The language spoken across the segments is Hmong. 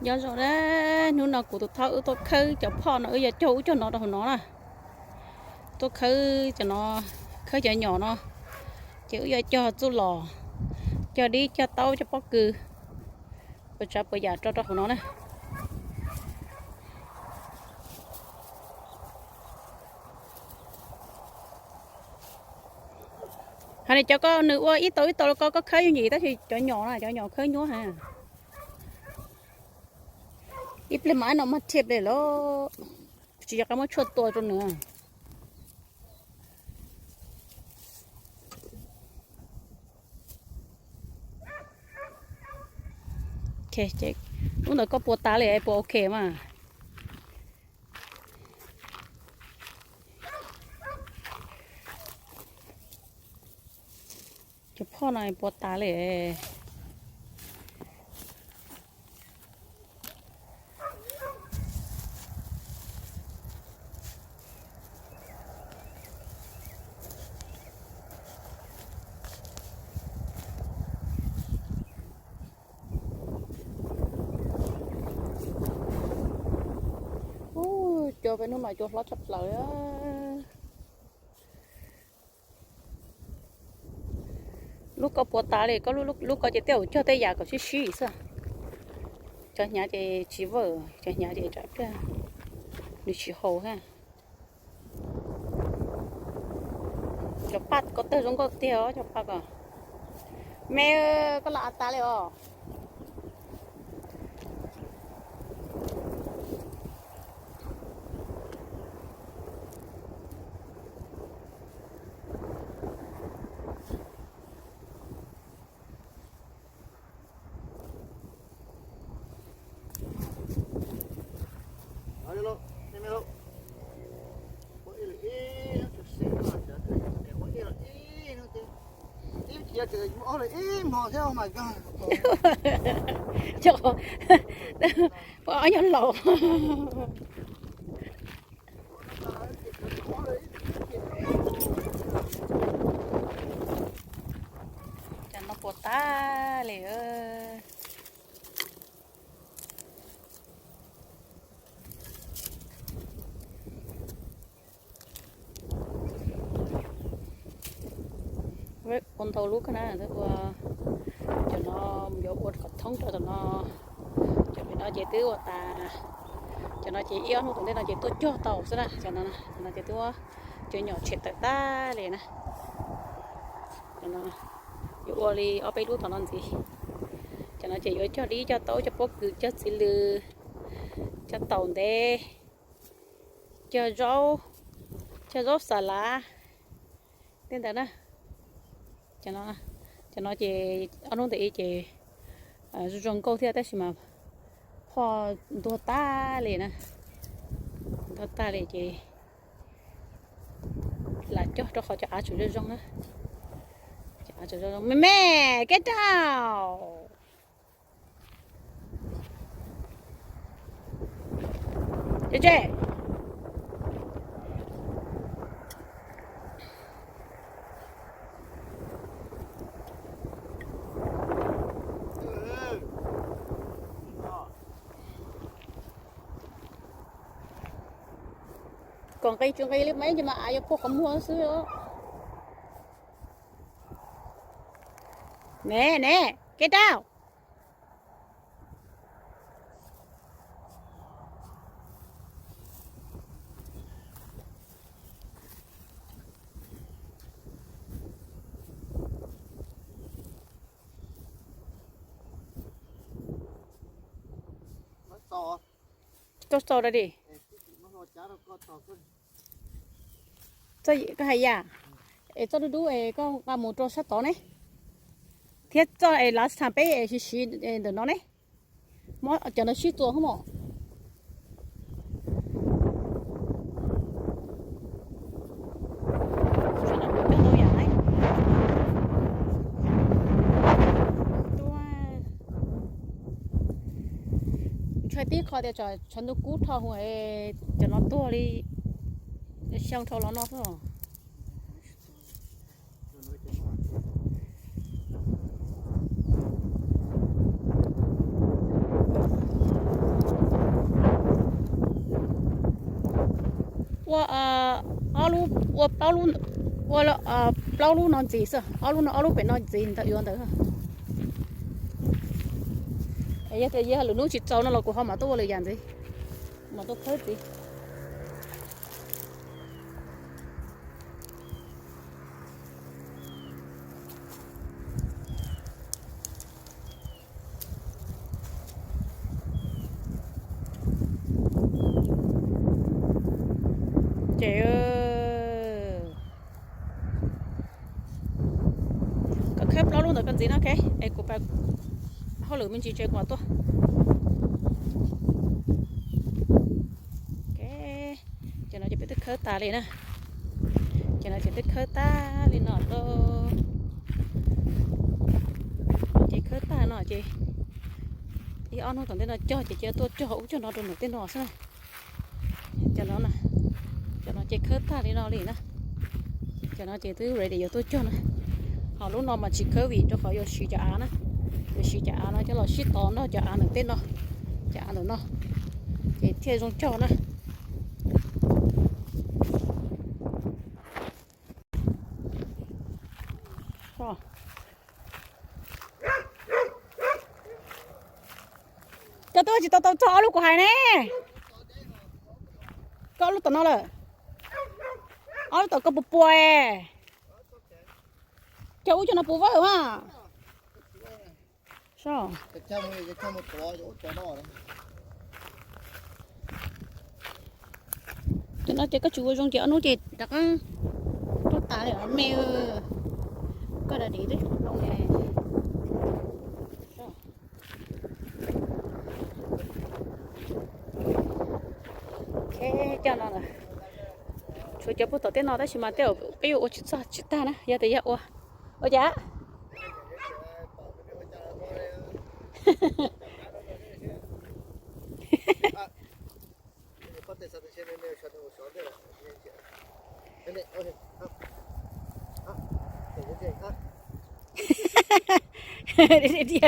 Nyob zoo na, hnub no kuv tus thawj wb tuaj khawb cov phoj no, wb yuav cog ub cog no rau hauv no na. Tuaj khawb cov no, khawb cov nyom no, ces wb yuav cog txuj lom, cog dib, cog taub, cog pob kws, puas tsav puas yam rau rau hauv no na. Hos nim cov ko nws ua ib tau ib tau los ko, koj khawb yooj yim, tab sis cov nyom na, cov nyom khawb nyuaj heev. Ib pliag mas no mas thiaj li lawm, tsis yog qab muab tshuaj tua rau nws. Lub ntawd koj puas tas li, puas ok mas? Cov phoj no puas tas li. Ub, cua peb hnub no cua hlob tshaj plaws. Lub ko puas tas li, koj lub, lub ko ces tej zaum cog tej yam kom sib sib xwb. Cov hnyav ces tsis vawm, cov hnyav ces tsam pliag nws tsis haus thiab. Cov paj ko tawg zoo nkauj tiag os, cov paj ko. Me, koj los av tas li os. Ib cia ib hmo thiab mas koj. Cov, ua ob nyob laus. Cov no puas tas li. Ua ntau lub kawg na, ua, cov no yuav ua kom thoob rau tom no. Cov pem no ces twb ua tas, cov no ces ib ob hnub tom ntej no ces tuaj cog tau xwb na, cov no, cov no ces twb, cov nyom tshem tawm tag li na. Cov no yuav ua li ob peb lub tom no ntxiv. Cov no ces yuav cog dib, cog taub, cog pob kws, cog txiv lws, cog taum ntev, cog zaub, cog zaub xas lav tej ntawd na. Cov no, cov no ces ob hnub ntawm ib ces zoo zoo nkauj thiab tab sis mas phoj ntuag tag li na. Ntuag tag li ces lam cog rau qhov cov av tseem zoo zoo na. Cov av tseem zoo zoo. Me me, get down. Tse tse. Kom nqi tsis nqi li mas ib ntsis mas av yuav puag qhov muag xwb. Ne ne, get down. Tau tau da di. Koj hais yam es txoj dub dub es koj nqa mus rau sab tod ne, thiab txoj es last time peb es siv siv ntawm no ne, muab cov no sib txuas hwb mos. Ntshai tib qho tias tshav ntuj kub dhau hwv, cov no tuag li xyoo dhau los no xwb. Ua ob lub, ua plaub lub, ua plaub lub no ntxiv xwb, ob lub no ob lub pem no ntxiv ntawm yuav ntawd. Yog tias yog lwm hnub tsis txaus no los kuv ho mam tuaj ua lwm yam ntxiv, mam tuaj khawb ntxiv. Ces koj khawb plaub lub ntawd koj ntxiv no, ok, es kuv pab hauj lwm me ntsis tsev kuv mam tuaj. Ces no ces peb twb khawb tas li na. Ces no ces twb khawb tag li no lauj. Ces khawb tag no ces ib ob hnub tom ntej no cog ces cia tuaj cog ub cog no rau nram tej no xwb na. Cov no, cov no ces khawb tag li no li na. Cov no ces twb ready yuav tuaj cog na. Ho lub no mas tsis khawb vim rau qhov yuav siv cov av na. Yuav siv cov av no coj los sib tov noj cov av ntawm tej no, cov av ntawm no, ces thiaj zoo cog na. Koj twb tsis tau tau txog ob lub kuv hais ne. Koj ob lub tom no lawm. Ob lub tom koj puas pua es. Cog ub cog no puas vawj mas. Cov no ces koj tsis ua zoo ces ob hnub ces rov qab tuaj tas li os me. Koj da dim twb tsis pom loo ne. Coj no, tshuav cov puag tom tej no tab sis mas tej zaum peb yuav ua tsis txog tsis tag na, yog tias yog ua, ua cas?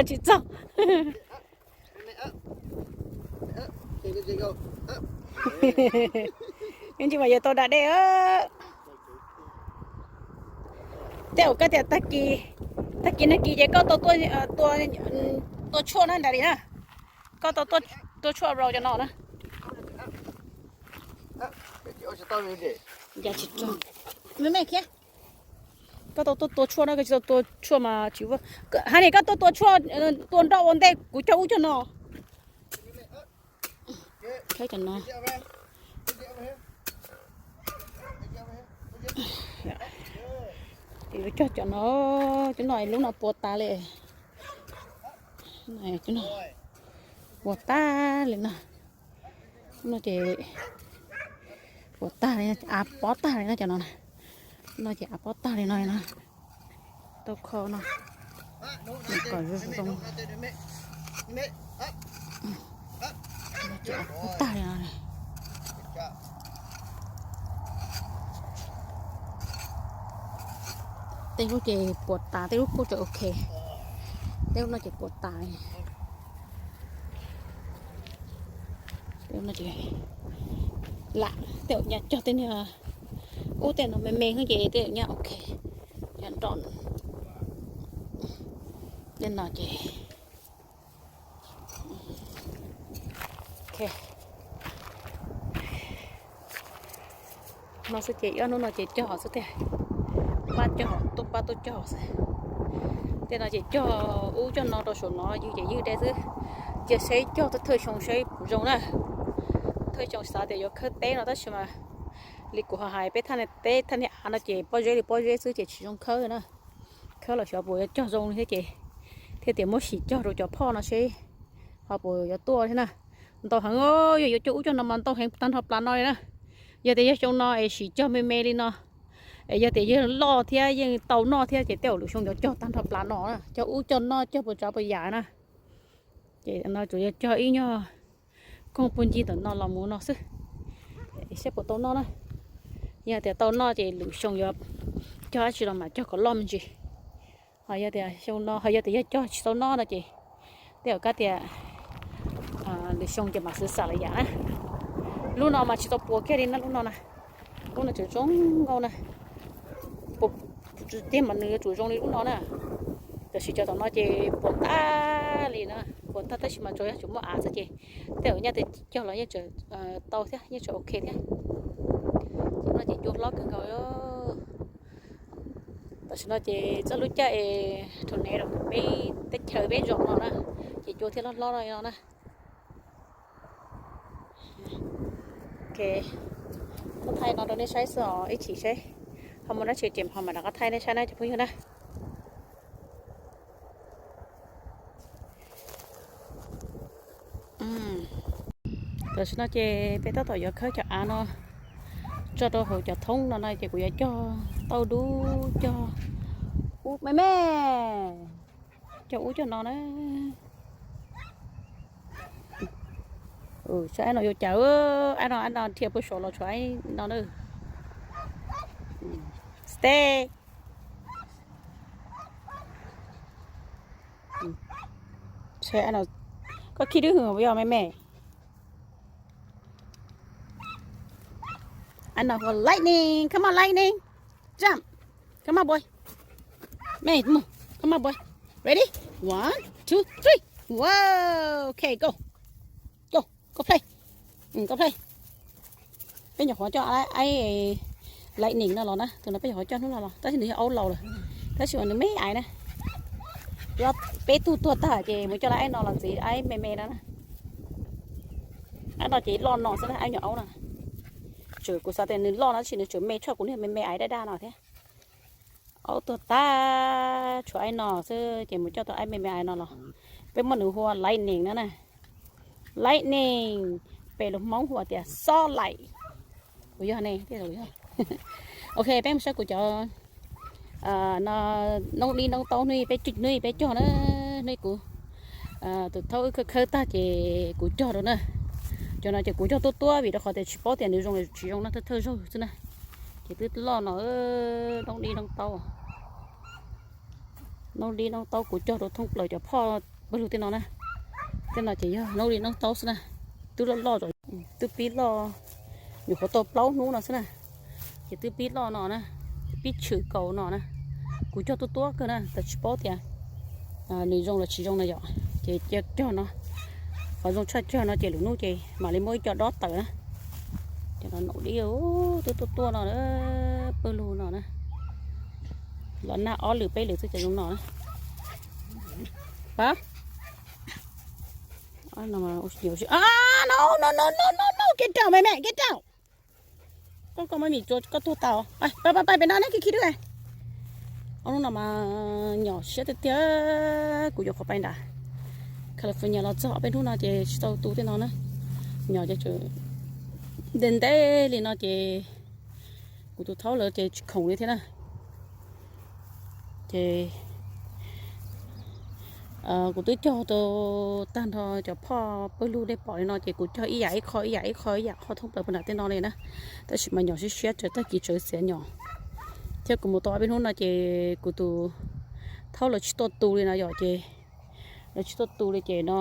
Tsis txog. Yeej tsis mas yuav tau da dej. Tej zaum koj tias tag kis, tag kis nag kis ces koj tau tua tshuaj na nram li na. Koj tau tua tshuaj rau cov no na. Koj tau tuaj tua tshuaj na, koj tsis tau tua tshuaj mas tsis ua. Hais tias koj tuaj tua tshuaj, tua nroj ua ntej kuv cog ub cog no. Cov no, cog cov no, cov no lub no puas tas li. Puas tas li no. No ces puas tag li, av pob tag li no cov no. No ces av pob tag li no no. Tau kho no kom zoo zoo. Ces av pob tag li no. Tej lub ces puas tas, tej lub kuj tseem ok. Tej lub no ces puas tas. Tej lub no ces lam tej zaum nyaj cog tej niag ub tej no me me xwb ces tej zaum nyaj ok. Nyaj nroj tej no ces no xwb ces ib ob hnub no ces cog xwb tiag. Pab cog, tuaj pab tuaj cog xwb. Tej no ces cog ub cog no rau saum no ywg ces ywg deb xwb. Cia seb cog thawj xyoo seb puas zoo na. Thawj xyoo xav tias yuav khawb teb no tab sis mas li kuv ho hais peb thaj niag teb thaj niag av no ces pob zeb li pob zeb xwb ces tsis zoo khawb na. Khawb los xyov puas yuav cog zoo li thiab ces thiaj tias muab sim cog rau cov phoj no seb ho puas yuav tuaj thiab na. Ntau heev, yog yuav cog ub cog no mas ntau heev tag nrho plas no li na. Yog tias yog xyoo no es sim cog me me li no, es yog tias yog loj thiab yeej tau noj thiab ces tej zaum lwm xyoo yuav cog tag nrho plas no na, cog ub cog no cog puas tsav puas yam na. Ces no tsuas yog cog ib nyuag koog puag ncig ntawm no los mus no xwb, saib puas tau noj na. Yog tias tau noj ces lwm xyoo yuav cog dab tsi los mam cog kom loj me ntsis. Ho yog tias xyoo no ho yog tias yog cog tsis tau noj no ces tej zaum kab tias lwm xyoo ces mam xav xav lwm yam na. Lub no mas tsis tau puas kiag li na, lub no na. Lub no tseem zoo nkauj na. Tiag mas nws yuav tsum zoo li lub no na. Tab sis cov tom no ces puas tag li na, puas tag tab sis mas tsuas yog tsum muaj av xwb ces tej zaum nyaj tej cog los yeej tseem tau thiab, yeej tseem ok thiab. Tam sim no ces cua hlob kawg nkaus. Tam sim no ces txoj lub caij es rau nev rau peb teb chaws peb zos no na, ces cua thiaj hlob hlob no na. Ok, kuv thaij no rau nej saib xwb os, ib chim seb ho muaj dab tsi ces ho mam rov qab thaij nej saib na cov phooj ywg na. Tam sim no ces peb tab tom yuav khawb cov av no tso rau hauv cov thoob no na ces kuv yuav cog tauj dub, cog ub me me, cog ub cog no na. Saib no yuav cas, ab no ab no dhia puag saud los tshuav no na. Stay. Koj khib dwb hwv yog me me. Ab no, lightning, come on lightning, jump, come on boy, me, come on boy, ready, one, two, three, wow, ok, go, go, go play, go play. Peb nyuam qhuav coj aib lightning no los na, tus no peb nyuam qhuav coj hnub no los tab sis nws yog aub laus lawm, tab sis mas nws me aiv na. Peb tug tuag tag ces mus coj lawv aib no los ntxiv, aib me me no na. Aib no ces loj no xwb na, aib nyuam aub no. Tseem kuv xav tias nws loj no tab sis nws tseem me tshaj kuv niag me me aiv daj daj no thiab. Aub tuag tag tshuav aib no xwb ces mus coj tau aib me me aiv no los. Peb muab nws hu ua lightning no na. Lightning, pem lus Hmoob hu tias xob laim. Kuv yog ne, tej zaum yog. Ok, peb mus saib kuv cov noob dib noob taub hnub ib peb cig, hnub ib peb cog na, hnub ib kuv tus thaub wb khawb khawb tag ces kuv cog rau na. Cov no ces kuv cog tuab tuab vim rau qhov tias tsis paub tias nws zoo los tsis zoo na, thawj thawj zaug xwb na. Ces twb loj no, noob dib noob taub, noob dib noob taub kuv cog rau thoob plaws cov phoj pawg lug tej no na. Tej no ces yog noob dib noob taub xwb na. Twb loj loj, twb pib loj, nyuam qhuav tau plaub hnub no xwb na. Ces twb pib loj no na, pib tshwm kaus no na. Kuv cog tuab tuab kawg na, tab tsis paub tias nws zoo los tsis zoo na yom. Ces cog no, qhov zoo tshaj cog no ces lwm hnub ces mam li muab ib co dob tawm na. Ces no noob dib twb tuaj tuaj no, pawg lug no na. Los nag ob lwm peb lwm xwb ces zoo no na. Pab, no, no, no, no, no, get down, me me, get down. Koj, koj muab mis tsuav koj tuag tas. Pab, pab, pab, pem no neb khib khib dwb. Ob hnub no mas nyom siab tiag tiag, kuv yuav qhuav pais nram California los txog ob peb hnub no ces tsis tau tu tej no na. Nyom ces ntev ntev li no ces kuv tus thaub lawv ces tsis khoom li thiab na. Ces kuv twb cog tau tag nrho cov phoj pawg lug dej pom li no ces kuv cog ib yam ib qho ib yam ib qho ib yam qho thoob plaws puag nram tej no li na. Tab sis mas nyom siab siab tsawv tag kis tsawv xiav nyom. Thiab kuv mus tau ob peb hnub no ces kuv tus thaub lawv tsis tuaj tu li no yom, ces lawv tsis tuaj tu li ces no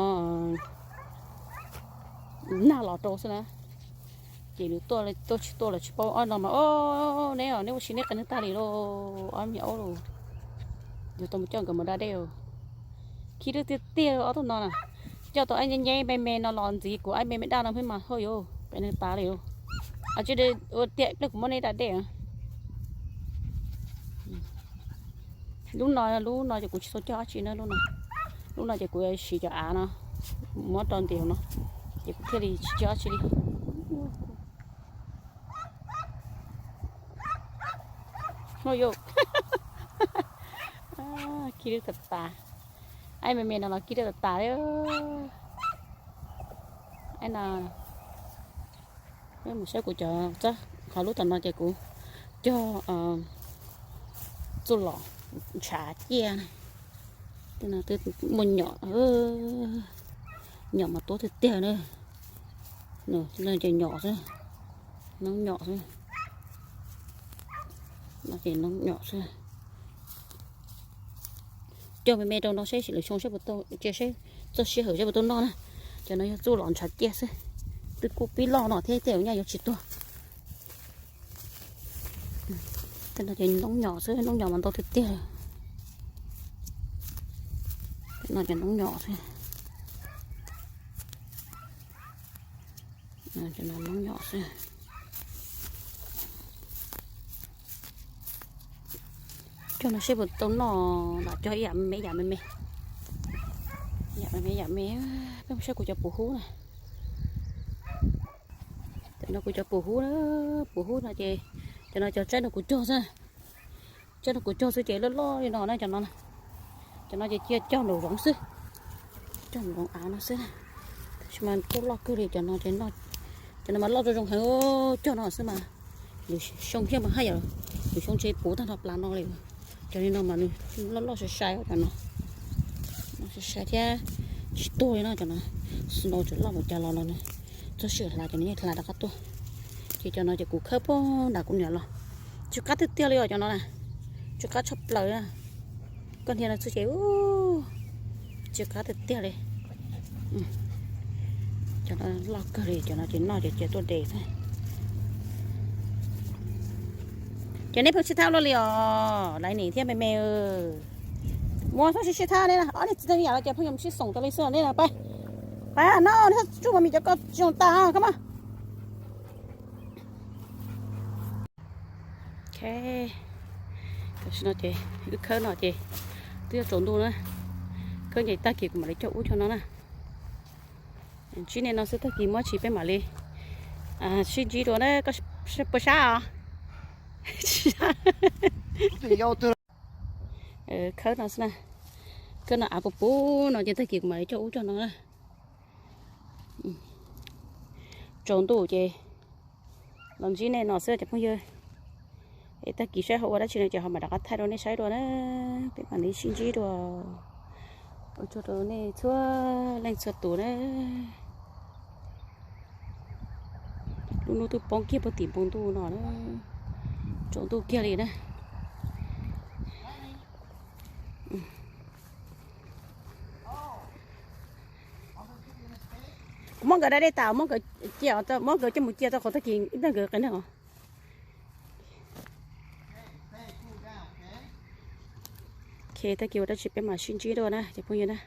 nag los rau xwb na. Ces nws tuaj tuaj tsis tuaj los tsis paub. Ob no mas, o, neb, neb ua si neb qee neeg tag li lauj, ob me aub lauj. Yog tau mus coj nkawd mus da dej. Khib dwb tiag tiag ob tug no na. Coj tau aib nyeb nyeb me me no los ntxiv kuv aib me me daj no pheej mas hauj yuv qee neeg tas li lauj. Ua tiag pliag kuv muab neb da dej. Lub no, lub no ces kuv tsis tau cog dab tsi na, lub no, lub no ces kuv siv cov av no muab rau ntim no, ces kuv thiaj li tsis cog dab tsi li. Hauj yuv, khib dwb tas tas. Aib me me no los khib dwb tas tas li. Aib no, mus saib kuv cov txob, qhov lub tom no ces kuv cog txuj lom ntshav ciaj. Tej no twb muaj nyom, nyom mas tuab tiag tiag na. Ces nyom xwb, noob nyom xwb. No ces noob nyom xwb. Cog me me rau no seb lwm xyoo seb puas tau, cia seb txoj sij hawm seb puas tau noj na. Cov no yog txuj lom ntshav ciaj xwb, twb kuj pib loj no thiab tej zaum nyaj yuav tsis tuag. Tej no ces noob nyom xwb, noob nyom mas ntau tiag tiag li. Tej no ces noob nyom xwb. Cov no noob nyom xwb. Cog no seb puas tau noj, lam cog ib yam me me, ib yam me me, ib yam me me, ib yam me. Peb mus saib kuv cov pum hub na. Cov no kuv cov pum hub na, pum hub no ces cov no cov tsaib no kuv cog xwb. Tsaib no kuv cog xwb ces loj loj li no na cov no. Cov no ces cia cog nraum zoov xwb, cog nraum zoov av no xwb. Tab sis mas kuj loj kawg li cov no ces, cov no mas loj zoo zoo heev, cog no xwb mas lwm xyoo thiab mas haj yam, lwm xyoo ntshe puv tag nrho plav no li. Cov li no mas nws loj loj sai sai cov no, loj sai sai thiab tsis tuag li no cov no. Snow tseem loj npaum cas los no nws txog sij hawm hlav cov no yeej hlav rov qab tuaj. Ces cov no ces kuv khawb puag nram kuv niam los, tsw qab tiag tiag li os cov no na, tsw qab tshaj plaws na. Koj niag no xwb ces tsw qab tiag tiag li. Cov no loj kawg li, cov no ces noj ces cia tuaj de xwb. Ces nej pheej sib thab luaj li os, laiv nim thiab me me. Muab txhob sib sib thab ne, ob niag txiv tau yam los ces pheej yog sib xoom tas li xwb ne. Pab, pab no tsuj mas mis cov ko tsis zoo tas koj mas. Tam sim no ces wb khawb no ces twb yuav tsaus ntuj na, khawb ces tag kis kuv mam li coj ub cog no na. Ntsib nej no xwb, tag kis muab tsis peb mam li sib ntsib dua na. Koj puas sab os? Khawb no xwb na, khawb no av puv puv no ces tag kis kuv mam li coj ub cog no na. Tsaus ntuj ces los ntsib nej no xwb cov phooj ywg. Es tag kis saib ho ua dab tsi no ces ho mam rov qab thaij rau nej saib dua na. Peb mam li sib ntsib dua. Ua tsaug rau nej txhua leej txhua tus na. Lub hnub twb poob kiag puag tim npoo ntuj no na, tsaus ntuj kiag li na. Kuv muab nkawd da dej tas, muab nkawd cia, muab nkawd coj mus cia rau qhov tag kis ib ntag nkawd qias neeg os. Ok, tag kis ua dab tsi peb mam sib ntsib dua na cov phooj ywg na.